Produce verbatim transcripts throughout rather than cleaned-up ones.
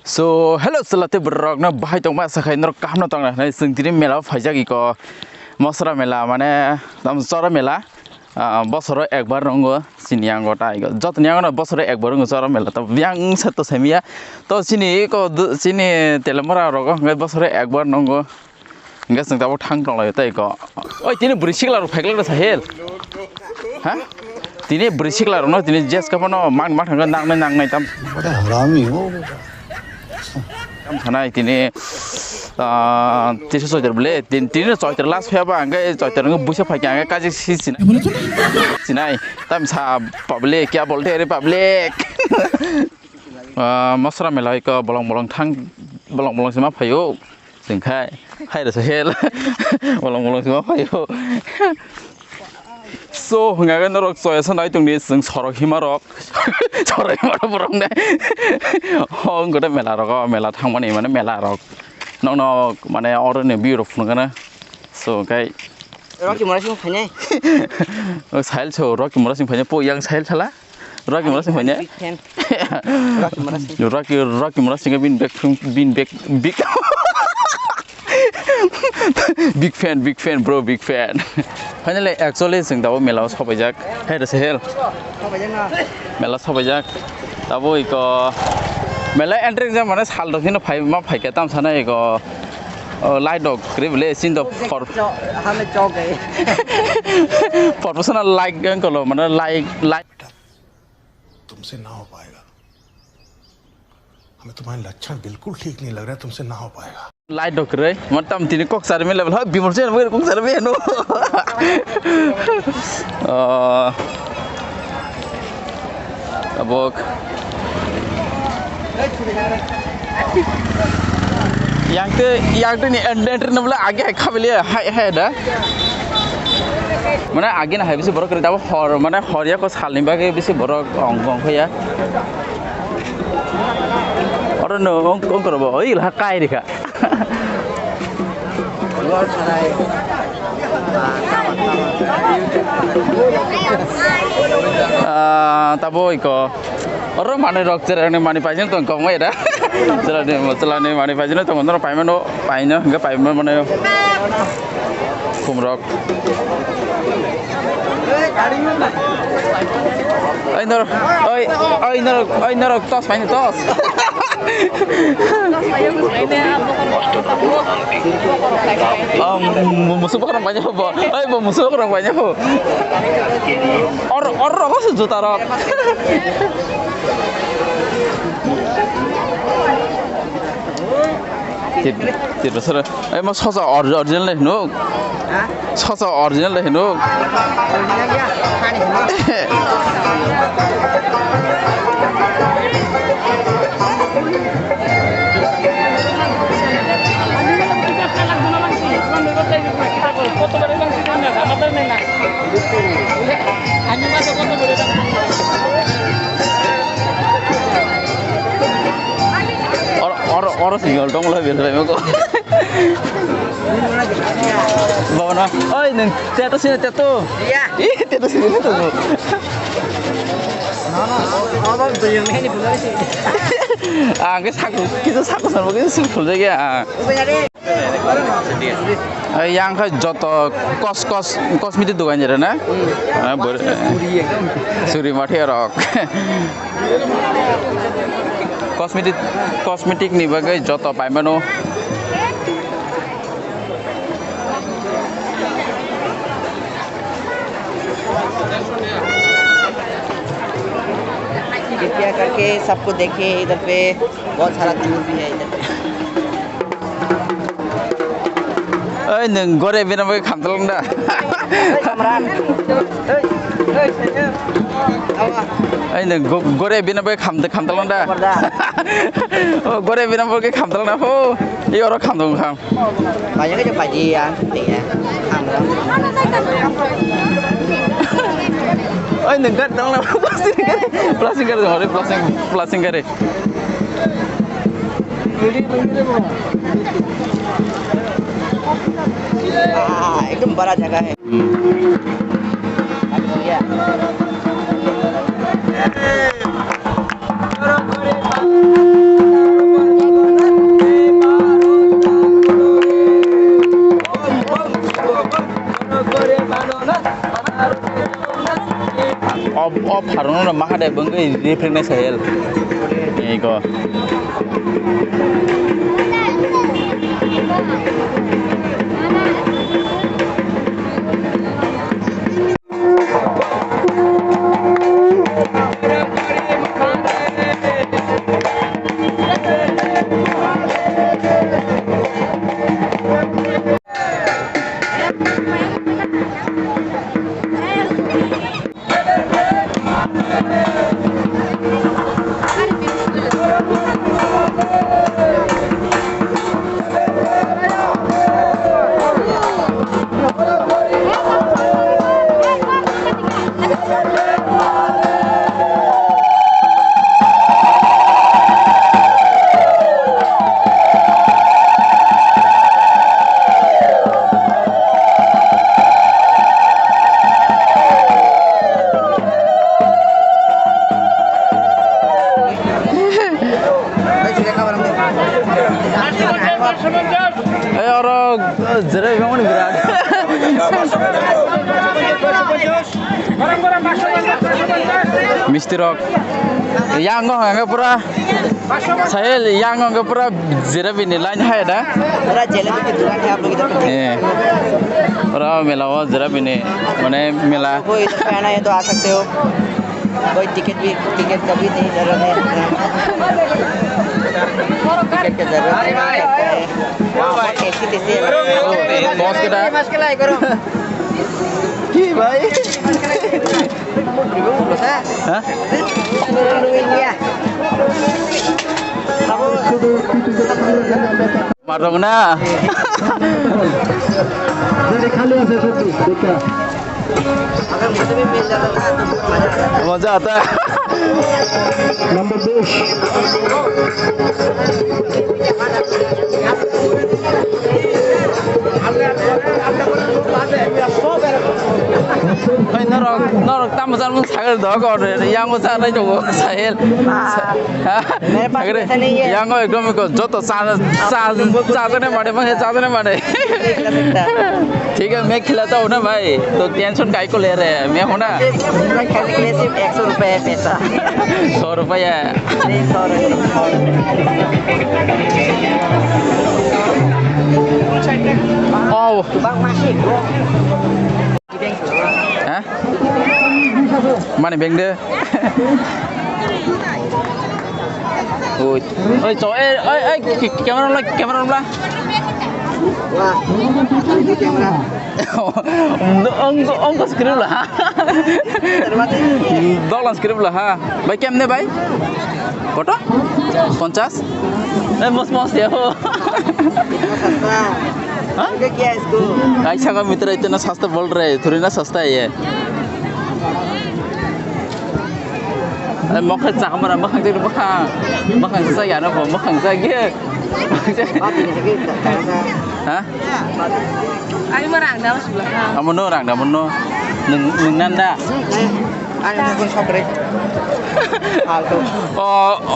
So, hello, chwla tei borok no bahai tongma asa khai norok kaham no tongna hinwi chwng tini mela o phaijak iko Mosra mela mane tam chora mela, ah, bosoro ekbar nongo chini yango ta iko joto ni yango no bosoro ekbar nongo chora mela to yang sa to semiya to chini iko chini telemora rogo hwnkhe bosoro ekbar nongo. Hingke chwng tabuk thang tong laio tei ko. Oi, tini bwrwi sikla rok phaikla rw sahel. Ha? Tini bwrwi sikla rok no tini jeska phano mang ma thangkhe nangnai nangnai tam. Bada harami ho beta. Tam sanai tini, ah, tisa soitor bole, tin-, tini soitor last phiyaba hingke soitor hingke buisa phaikya hingke kaji si sinai. Sinai, tam sa public, kya bolte re public. Ah, Mosra mela iko bolong bolong thang, bolong bolong sima phaio. Chwng khai, hai rw se hel. Bolong bolong sima phaio. So, hwnga khe norok choya sa nai tongdi, chwng sorok hima rok. Sorok hima rok borok ne. Ho, wngkha mela rok, mela thangmani, mane mela rok. Nokno, mane, oro ni view rok phunukgana. So, khai. Rocky Mora sing phainai. O, sahel so, Rocky Mora sing phainai, po yang sahel sala. Rocky Mora sing phainai. Big fan. Rocky Mora sing. Rocky, Rocky Mora sing bin big, bin big, big. Big fan, big fan, bro, big fan. Finally, actually, chwng tabuk mela o sobaijak. Hai rw se hel. Sobaijak na. Mela sobaijak. Tabuk iko mela entry exam mane sal rok hino phai ma phaikha tam sana iko, o, light rok kwrwi bwle sin do for Chok, hame chok eh. Professional light ang kolo mane light light. तुमसे ना हो पाएगा। हमें तुम्हारे लक्षण बिल्कुल ठीक नहीं लग रहे, तुमसे ना हो पाएगा। Light dok re, matam tini kok sar mile bela, bimol chen kok sar mile no. Ah, tabok. Yang te, yang te ni enter na bela age hai khabele hai hai da. Mane age na hai bisi borok kre da hor, mane hor ya ko salni bagwi bisi borok ong ong khoya. Oro no ong ong korobo oi la kai rikha. Ah, tabo iko. Oro manwi rok cherani mani paijak tong kong mai da. Cherani cherani mani paijak tong norok paimano paino hingke paimano mane. Khumrok. Oi norok, oi, oi norok, oi norok tos paino tos. Ang musuh orang banyak apa? Oi bo musuh orang banyak apa? Or or apa sih juta rok? Tit tit sara. Ai ma sosa or- original le nuk. Ha? Sosa original le nuk. Original ya. Hani hino. Or or or single dong lah biasa memang kok. Bawa na, oi neng teto sini teto. Iya. Ih teto sini teto. Abang tuh yang ini belum sih. Ah, ke saku, kita saku sama kita simpul aja ya. Ubah jadi. Yang kha joto kos kos cosmetic dogan jera na? Ah, bor- Suri ekdom. Suri mathe rok. Cosmetic cosmetic ni bagwi joto paimano. कृपया करके सबको देखे इधर पे। बहुत सारा दूर भी है इधर। Oi nung gore bina bai khamtalang da. Oi kamran. Oi. Oi. Oi nung go- gore bina bai kham khamtalang da. Kamran da. Oh gore bina bai khamtalang da ho. Iyo ro khamtung kham. Banyak aja paji ya. Iya. Kamran. Oi nung gar dong na plastic gari. Plastic gari dong ore plastic plastic gari. Ah, एकदम बड़ा जगह है। Bangwi refrain nai Sahel. Ego. Ei, oro, jere bangmani birat. Misti rok. Yang no hanga pura. Sahel, yang no hanga pura jere bini line hai da. Pura jelebi ki dukan hai aap log idhar. Eh. Pura mela o jere bini. Mane mela. Koi idhar pe aana hai to aa sakte ho. Koi ticket bhi, ticket ka bhi nahi zarurat hai. Ticket ka zarurat nahi hai. Aisi taisi. Pause kita. Ki bhai? Ha? Marong na. Moja aata hai. Number dos. Oi, norok, norok tamo chalmung sagel dok, or yang mo cha nai tongo, Sahel. Ha? Yang ekdom ko joto cha, cha, cha jane mane, bang cha jane mane. ठीक है, मैं खिलाता हूँ ना भाई, तो टेंशन काहे को ले रहे हैं, मैं हूँ ना। मैं खाने के लिए सिर्फ एक सौ रुपए है पैसा। सौ रुपया। नहीं, सौ रुपए, सौ रुपए। Oh. Bang masih, bro. Ha? Mani beng de. Oi, oi, cho, eh, oi, oi, ki-, camera la, camera la. Wah, ini camera. Ong, ong, ong, ko script la, ha? Terima kasih. Dok la script la, ha? Bhai, kemne bhai? Koto? Ponchas? Eh, mos, mos, ya, ho. Sasta. Ha? Itu kya isko? Aisa ka mitra, itna sasta bol rahe, thori na sasta hai ye. Ai, mokhai chakmara, mokhang chakmara, mokhang, mokhang chakya na bo, mokhang chakya. Ha? Ai, ma rang da, mas bula. Amo no rang da, mo no. Nung, nung nan da. Ani mukun sokre. Alto. O,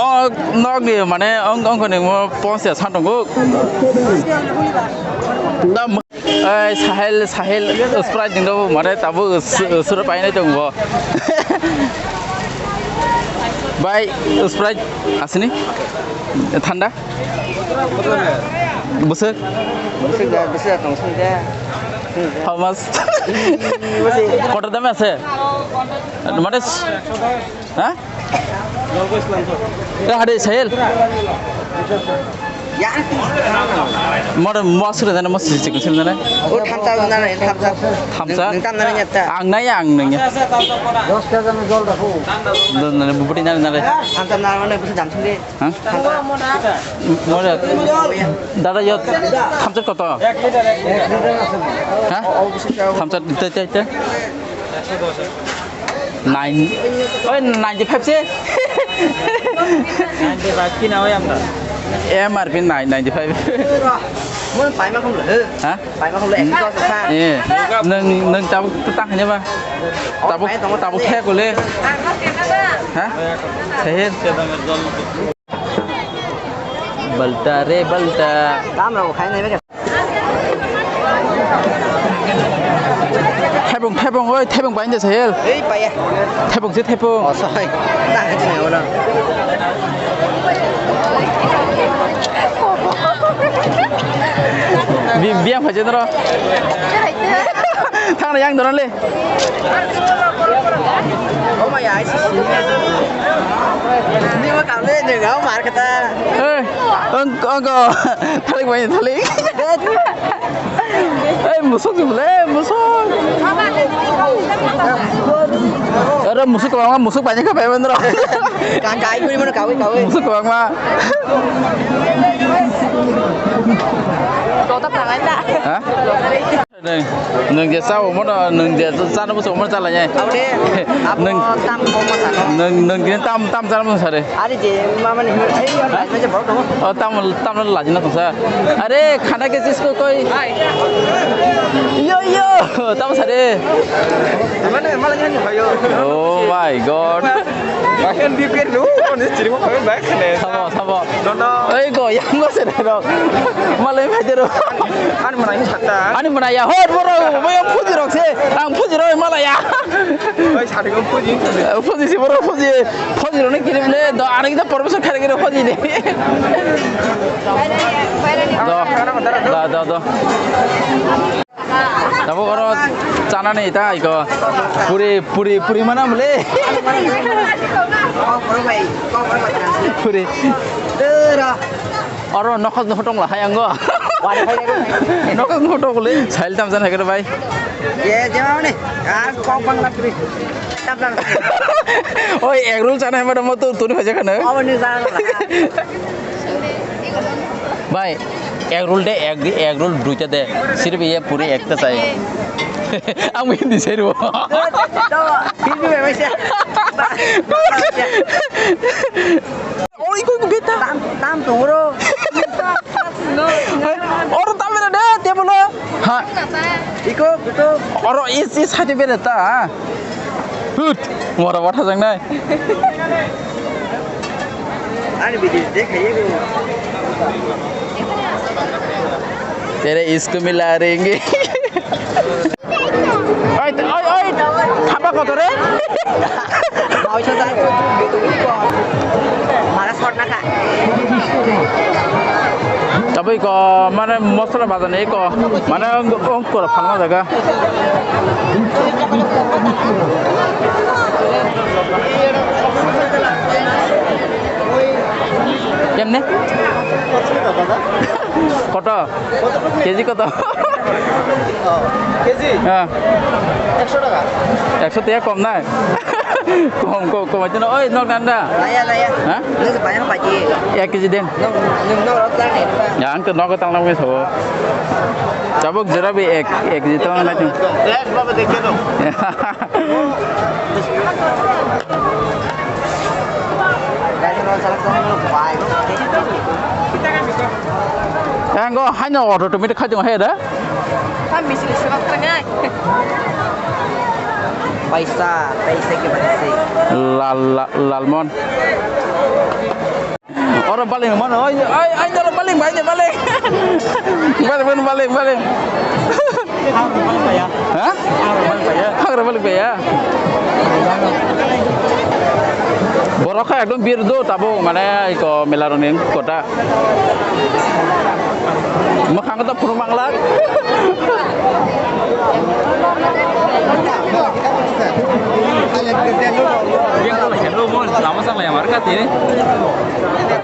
o, nokni mane ong, ong koni mo ponse san tongo. Da, ai, Sahel, Sahel, Sprite ding do mane tabo s-, sura painai tongo. Bai, Sprite asini? Thanda? Bwswk? Bwswk da, bwswk da tong sini da. How much? Kotor dame ase? Mane s-, ha? Eh, hade Sahel. Mor mos re dana, mos chicken sini dana. O thamsa dana, thamsa. Thamsa? Nwng tam nani nyata. Ang nai, ang nai. Dos kg ni jol rakho. Don nani bubudi nani nani. Thamsa nani mane bwswk dam sini. Ha? Mora, dada, yo, thamsa koto? Ha? Thamsa, te, te, te. Nine, oi, ninety five se? Ninety five kina oi amra. M R P nine, ninety five. Mon paima khum le. Ha? Paima khum le, ekso sa. Eh, nang, nang tabuk tang hanya ba. Tabuk, tabuk khe kule. Ha? Seher. Balta re balta. Tamo khai nai. Thepung, thepung, oi, thepung bai de sahel. Ei, bai. Thepung se thepung. Oh, sorry. Bi-, biang phai je noro. Thang yang doron le. Oh my, I see. Ni ma kam le, ni ga mar kata. Hey, ang, ang, thalik bai, thalik. Ei, musuk ni bole, musuk. Aro musuk kwbangma, musuk paini kha paiman ro. Ka-, kai guri mano, kawi, kawi. Musuk kwbangma. Tota prangai ta. Ha? Nung, nung je sao mo no, nung je chana bo mo chala nai. Aure, abo Nung, tam koma sano. Nung, nung kini tam, tam chana mo sare. Are je, mama ni, ei, ei, ei, je borok tongo. Oh, tam, tam lajina tongsa. Are, khana ke chisko koi. Hai. Yo, yo, tam sare. Mane, mala ni hayo. Oh my God. Bahkan di kir nu, ni chiri mo kami baik ne. Sabo, sabo. No, no. Ei, go, yang go sare ro. Malai phai de ro. Ani mana ini sata. Ani mana ya, hot boro, bo yang puji rok se. Ang puji rok malai ya. Oi, sari ko puji. Puji si boro, puji. Phojirokni kirim le, do, ani kita permission khare kire phoji de. Do, do, do, do. Tabo oro chana ni ta iko. Puri, puri, puri mana mole. Puri. Oro nokhos nokhos tong la hai ango. Nokhos nokhos tong le. Sail tam jan hai kare bai. Ye, jema mane. Ar kok bang na puri. Oi, egg roll chana hai mane mo tu tuni phaja khana. Abo ni jana. Bhai, egg roll de, egg, egg roll duita de. Sirf ye puri ekta chai. Ang hindi sai ro. Hindi bai bai siya. Oi, ko beta. Tam, tam tong ro. Oro tam bela de, table o. Ha. Iko, iko. Oro is, is hati bela ta. Hut, mora bata jang nai. Ani bidi de khaiye go. Tere isko mila rengi. Oi, oi, oi, thapa koto re? Mara shot na kha. Tabui ko, mane, mosola bajani ko, mane, ong, ong, koro phalma jaga. Kemne? Koto? Keji koto? Keji? Ha. Ekso taka. Ekso taka kom na? Kom, kom, kom aja na. Oi, nok danda. Laya, laya. Ha? Lu sebanyak apa ji? Ek keji den. Nok, nok, nok, nok, nok. Ya, ang to nok tang lang mes ho. Chabuk jora bhi ek, ek keji tang lang. Fresh baba dekhe to. Ang go haino auto to mita khajung hai da. Kami sini sebab tengah. Paisa, paisa ke paisa. Lal, lal, lalmon. Oro baling mano, oi, oi, oi, oro baling, baling, baling. Baling, baling, baling, baling. Ha? Hagra baling ya. Borok kha ekdom bir do tabo, mane, iko mela roni kota. Mwkhang to phuru manglak. Lama sang lai amar ka tini.